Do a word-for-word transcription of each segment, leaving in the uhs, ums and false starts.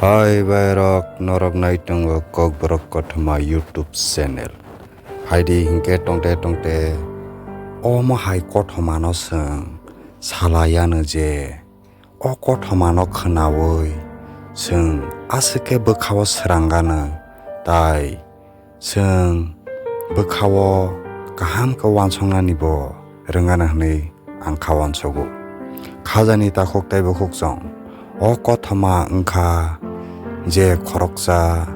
Hai bairok, norok nai tongo Kokborok Kothoma YouTube channel. Phaidi hinkhe tongte tongte omo hai kothomano chwng salai ano je o kothomano khwnaui chwng aswk khe bwkhao srang gano, tai chwng bwkhao kaham khe uansuknani bo rwngano hwnwi ang kha uansugo. Khajani takhuk tei bukhuk chwng o kothoma wngkha je khoroksa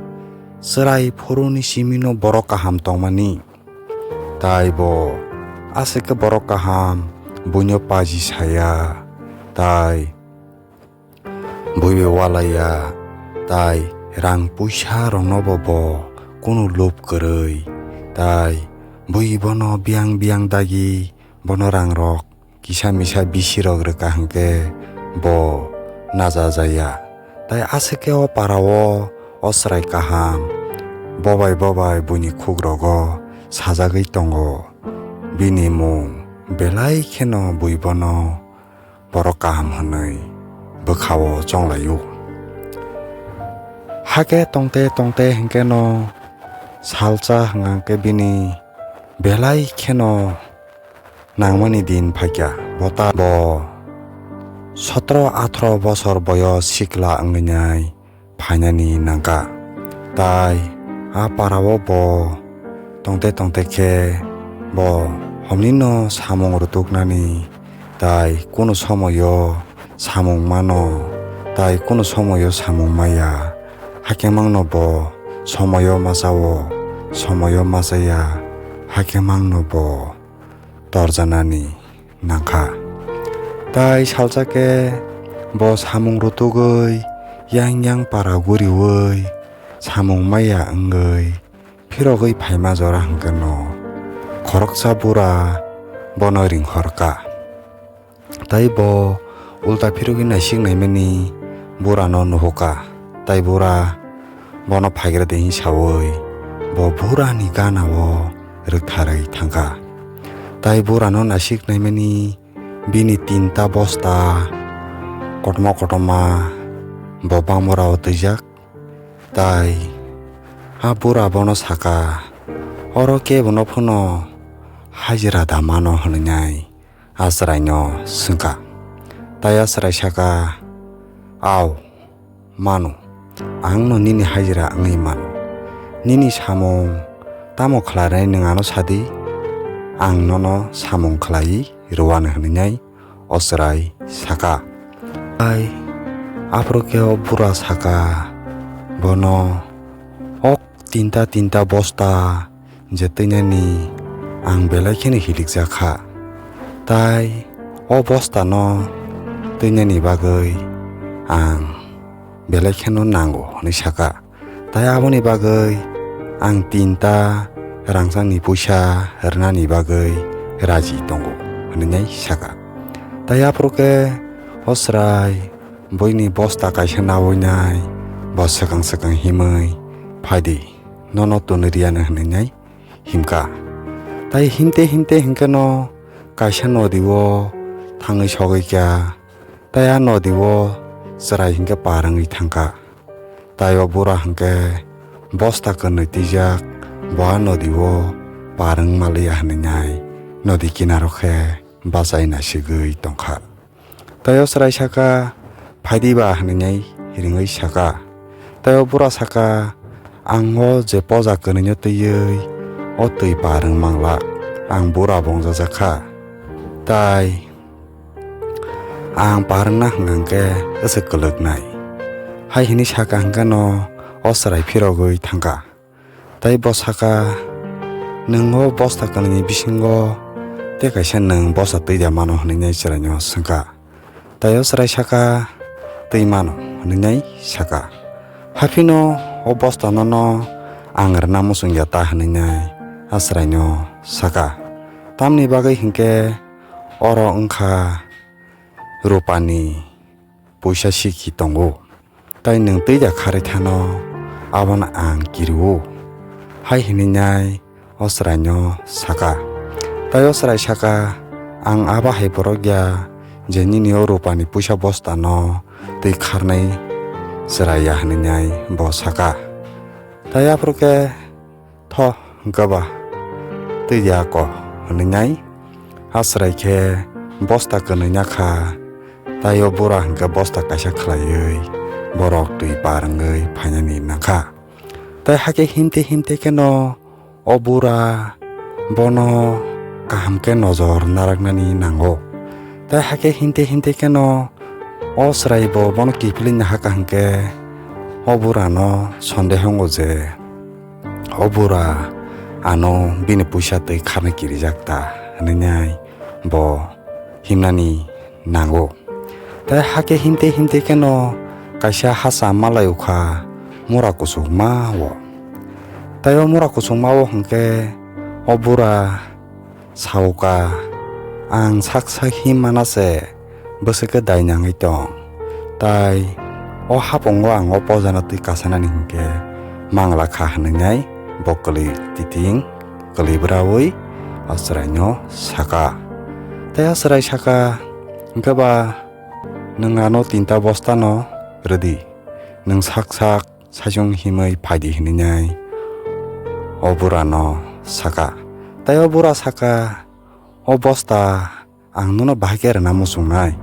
chwrai phuruni simino borok kaham tongmani, tai bo aswk khe borok kaham buino paji saya, tai bui bai walaiya, tai rang puisa rokno bo bo kunu lob kwrwi, tai bui bono biyang biyang dagi bono rang rok kisa misa bisi rok rwkha hwnkhe bo naja jaya. Tai aswk khe o para o, o chwrai kaham bobai bobai buini khuk rogo sajagwi tongo. Bini mung belai kheno bui bono borok kaham hwnwi bwkhao chonglaio. Hakhe tongte tongte hinkhe no salsa hwnkhe bini belai kheno nangmani din phaikha. Bo ta bo sotro athro bosor boyos sikla wngwi nai phainani nangkha. Tai a parao bo tongte tongte khe bo homnino samung rutuknani, tai kunu somoyo samung mano, tai kunu somoyo samung maya. Hakhe mangno bo somoyo masao, somoyo masaya, hakhe mangno bo torjanani nangkha. Tai salsa khe bo samung rutugwi yang yang para guriui samung maya wngwi phirogwi phaima jora hwnkhe no khoroksa bura bono ringhorkha. Tai bo ulta phirogwi naisik naimani burano nuhukha. Tai bura bono phaigra de hwnwi saui bo burani ganao rwktharwi thangkha. Tai burano naisik naimani bini tinta bosta kotorma kotorma bo bangmorao twijak. Tai a bura bono saka, "Oro kebono phano hajira da mano," hwnwi nai. A chwraino swngkha. Tai a chwrai saka, "Ao, mano. Ang no nini hajira wngwi mano. Nini samung tamo khlainai nwng ano sadi, ang nono samung khlaiwi rwano," hwnwi nai o chwrai saka. Tai aphuru khe o bura saka, bono, "Ok, tinta tinta bosta je twinani ang belai kheno hilikjak kha. Tai o bostano twinani bagwi ang belai kheno nango," hwnwi saka. Tai aboni bagwi ang tinta rangchakni puisa rwnani bagwi raji tongo, hwnwi nai saka. Tai aphuru khe o chwrai buini bosta kaisa naui nai, bo swkang swkang himwi, "Phaidi, nono twnwi riyano," hwnwi nai himkha. Tai himte himte hinkhe no kaisa nodi o thangwi sogwi kha. Tai a nodi o chwrai hinkhe par wngwi thangkha. Tai o bura hinkhe bosta kwnwi twijak, bo a nodi o par wng maliya hwnwi nai nodi kinaro khe bachai naisigwi tongkha. Tai o chwrai saka, "Phaidi ba," hwnwi nai ringwi saka. Tai o bura saka, "Ang o je poja kwnwino twiwi o twi par wng mangla, ang bura bo wngjajak kha. Tai ang par wngna hwnkha hwnkhe aswk kwlwknai." Hai hwnwi saka hwnkhe no o chwrai phirogwi thangkha. Tai bo saka, "Nwng o bosta kwnwini bisingo tei kaisa nwng bosta twi da mano?" hwnwi nai chwraino swngkha. Tai o chwrai saka, "Twi mano," hwnwi nai saka. Haphino o bosta nono ang rwna muchung ya ta hwnwi nai a chwraino saka. Tamni bagwi hinkhe oro wngkha rupani puisa sikhi tongo. Tai nwng twi da kharwi thano, abono ang kiriwo. Hai hwnwi nai o chwraino saka. Tai o chwrai saka, "Ang abo hai borok ya je nini o rupani puisa bostano twi kharnai chwrai ya," hwnwi nai bo saka. Tai aphuru khe, "Tho, hwnkhe ba twi ya ko," hwnwi nai a chwrai khe bosta kwnwi nakha. Tai o bura hwnkhe bosta kaisa khlaiwi borok twi par wngwi phainani nangkha. Tai hakhe himte himte kheno o bura bono kaham khe nojor naraknani nango. Tai hakhe himte himte kheno o chwrai bo bono kiphilwi nahakha hwnkhe o burano sondeho wngo je o bura ano bini puisa twi kharna kirijak ta hwnwi nai bo himnani nango. Tai hakhe himte himte kheno kaisa hacham malai ukha mura kuchukma o. Tai o mura kuchukma o hwnkhe o bura sauka, "Ang sak sak him mana se bwswk khe dai nangwi tong. Tai o hapungo ang o pojano twi kasanani hinkhe mangla kha," hwnwi nai bo kwlwi titing kwlwi bwraui o chwraino saka. Tai o chwrai saka, "Hwnkhe ba nwng ano tinta bostano rwdi, nwng sak sak saichung himwi phaidi," hwnwi nai o burano saka. Tai o bura saka, "O bosta ang nono bahai khe rwna muchungnai.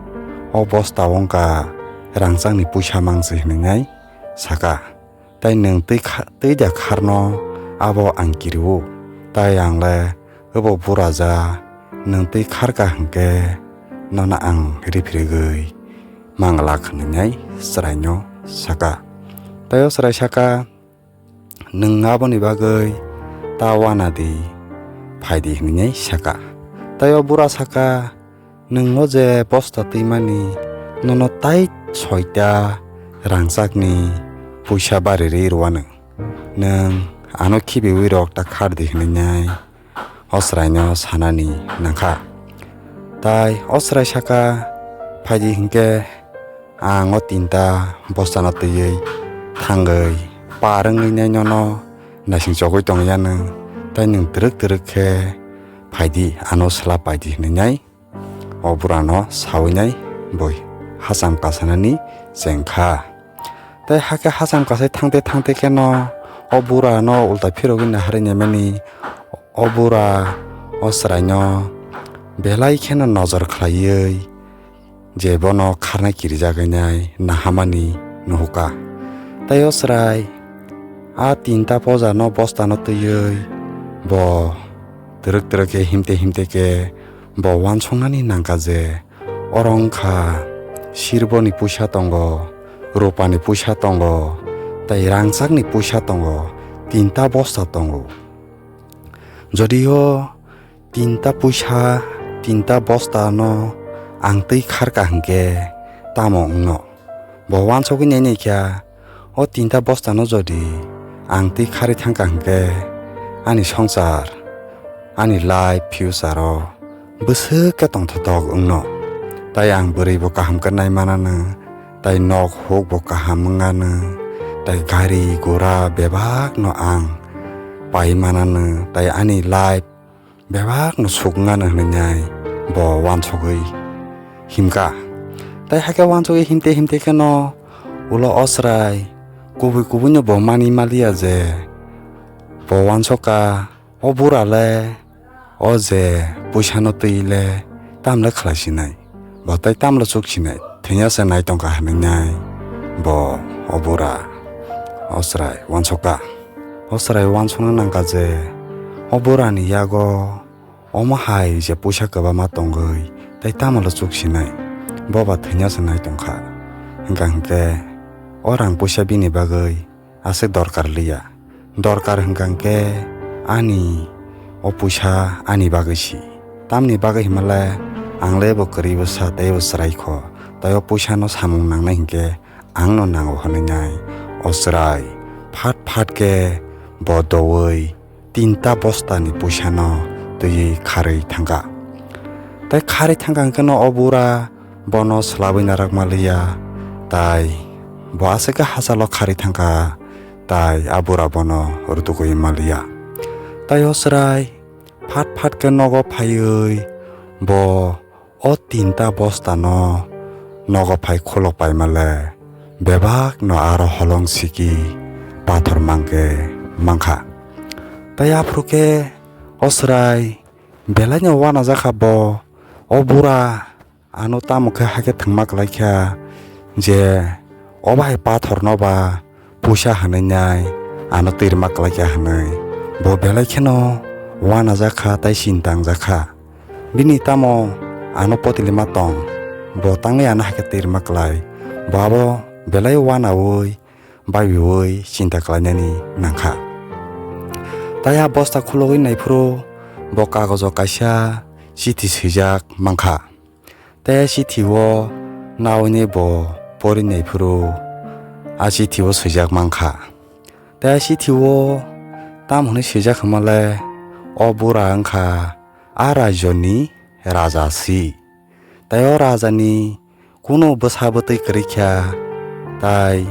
O bosta wngkha rangchakni puisa mangsi," hwnwi nai saka. Tai nwng twi kha-, twi da kharno abo ang kiriwo. Tai ang le obo bura ja, nwng twi kharka hwnkhe nono ang riphirigwi manglak hwnwi nai chwraino saka. Tai o chwrai saka, "Nwng aboni bagwi ta wana di, phai di," hwnwi nai saka. Tai o bura saka, "Nwng o je bosta twimani, nono tai soita rangchakni puisa bari ri rwano. Nwng ano khibiwi rok ta khar di," hwnwi nai o chwraino sanani nangkha. Tai o chwrai saka, "Phai di hwnkhe ang o tinta bostano twiwi thangwi par wngwi nai nono naising chogwi tongya nwng, tai nwng twrwk twrwk khe phai di, ano swla pai di," hwnwi nai o burano sawi nai bo hacham kasanani chengkha. Tai hakhe hacham kasai thangte thangte kheno o burano ulta phirogwi naharwi naimani o bura o chwraino belai kheno nojor khlaiwi je bono kharna kirijagwi nai nahamani nuhuka. Tai o chwrai a tinta pojano bostano twiwi bo twrwk twrwk khe himte himte khe bo uansuknani nangkha je oro wngkha sirboni puisa tongo, rupani puisa tongo, tai rangchakni puisa tongo, tinta bosta tongo. Jodi o tinta puisa, tinta bostano ang twi kharka hwnkhe tamo wngno? Bo uansugwi nai nai kha, o tinta bostano jodi ang twi kharwi thangka hwnkhe ani swngchar, ani life future o bwswk khe tongthotok wngno. Tai ang bwrwi bo kaham khe nai mananw, tai nok huk bo kaham wnganw, tai gari gura bebak no ang pai mananw, tai ani life bebak no suk wnganw hwnwi nai bo uansugwi himka. Tai hakhe uansugwi himte himte kheno ulo o chwrai kubui kubui no bo mani maliya je bo uansukha. O bura le o je puisa no twi le tamle khlai sinai, bo tai tamle chuk sinai, thwngya se nai tongkha hwnwi nai bo o bura o chwrai uansukha. O chwrai uansukna nangkha je o bura ni yago omo hai je puisa kwbangma tongwi tai tamle chuk sinai, bo ba thwngya se nai tongkha. Hwnkha hwnkhe o rang puisa bini bagwi aswk dorkar liya. Dorkar hwnkha hwnkhe ani o puisa ani bagwi si. Tamni bagwi hwnmale ang le bo kwrwi bwsa tei bo chwrai kho. Tai o puisa no samung nangnai hwnkhe ang no nango hwnwi nai o chwrai phat phat khe bo doui tinta bostani puisano twiwi kharwi thangkha. Tai kharwi thangkha hwnkhe no o bura bono swlabwi narak manliya, tai bo aswk khe hachalo kharwi thangkha, tai a bura bono rwtugwi manliya. Tai o chwrai phat phat khe nogo phaiwi bo o tinta bostano nogo phai khulok paimale bebak no aro holong siki pathor mangke mankha. Tai aphuru khe o chwrai belai no uanajak kha bo, o bura ano tamo khe hakhe thwngma kwlai kha je o bahai pathor no ba puisa hwnwi nai ano twirma kwlai kha hwnwi. Bo belai kheno uanajak kha tai chinta wngjak kha. Bini tamo ano potilima tong, bo tangwi ano hakhe twirma kwlai. Bo abo belai uanaui, babiui chinta kwlainani nangkha. Tai a bosta khulogwi naiphuru bo kagojo kaisa chithi swijak mankha. Tai a chithi o naui bo pori naiphuru a chithi o swijak mankha. Tai a chithi o tam hwnwi swijak hwnmale, o bura wngkha a rajyoni raja si. Tai o rajani kunu bwsa bwtwi kwrwi kha, tai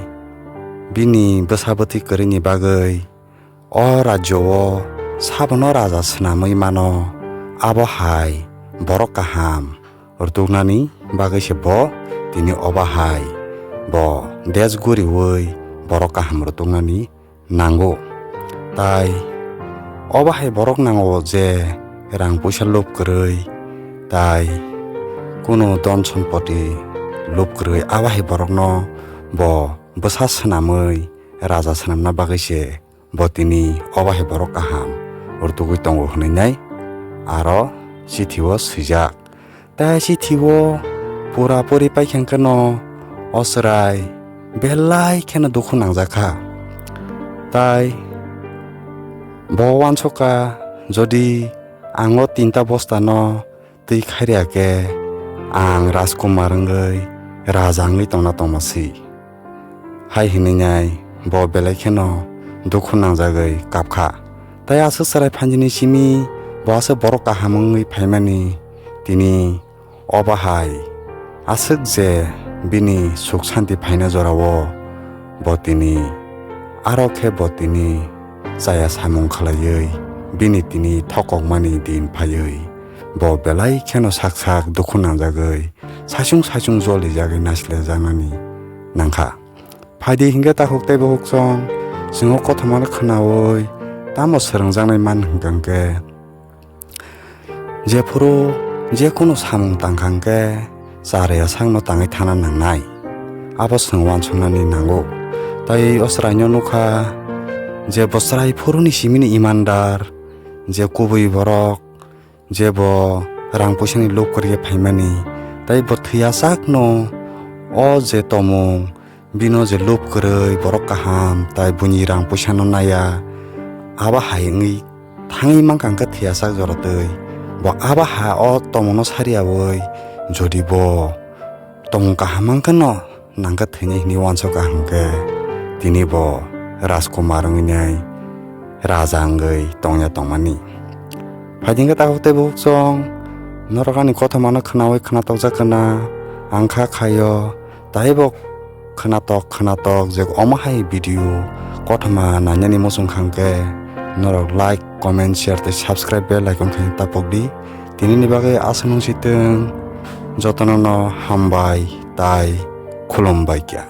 bini bwsa bwtwi kwrwini bagwi o rajyo o sabono raja swnamwi mano, abo hai borok kaham rwtuknani bagwi se bo tini obo hai bo desh guriui borok kaham rwtuknani nango. Tai obo hai borok nango je rang puisa lub kwrwi, tai kunu don sompoti lub kwrwi, abo hai borokno bo bwsa swnamwi raja swnamna bagwi se bo tini obo hai borok kaham rwtugwi tongo hwnwi nai aro chithi o swijak. Tai chithi o pura pori paikha hwnkhe no o chwrai belai kheno dukhu nangjak kha. Tai bo uansuk kha, jodi ang o tinta bosta no twi khairya khe ang Rajkumar wngwi raja wngwi tongna tongma si. Hai hwnwi nai bo belai kheno dukhu nangjagwi kap kha. Tai aswk chwrai phanjini simi bo aswk borok kaham wngwi phaimani tini obo hai aswk je bini suk santi phaina jorao bo tini aro khe bo tini chaya samung khlaiwi bini tini thokokmani din phaiwi bo belai kheno sak sak dukhu nangjagwi saichung saichung jolijagwi naislejaknani nangkha. Phaidi hinkhe takhuk tei bukhuk chwng, chwng o kothomano khwnaui tamo swrwngjaknai man hwnkha hwnkhe, jephuru jekunu samung tangkha hwnkhe chariya sakno tangwi thana nangnai, abo chwng uansuknani nango. Tai o chwraino nukha je bo chwrai phuruni simini imandar, je kubui borok, je bo rang puisani lub kwrwi phaimani, tai bo thwiya sakno o je tomung bino je lub kwrwi borok kaham tai buini rang puisano naiya, abo hai wngwi thangwi mankha hwnkhe thwiya sak jora twi. Bo abo ha o tomungno sariyaui jodi bo tomung kaham mankhe no nangkhe thwinai hinwi uansukha hwnkhe tini bo Rajkumar wngwi nai raja wngwi tongya tongmani. Phaidi hwnkhe takhuk tei bukhuk chwng norok ani kothomano khwnaui khwnatokjak khwna ang kha khaio, taibo khwnatok khwnatok je omo hai video kothoma nainani muchung kha hwnkhe norok like, comment, share tei subscribe bell icon khe tapok di. Tinini bagwi aswk nung si twng, jotono no hambai tai khulumbai kha.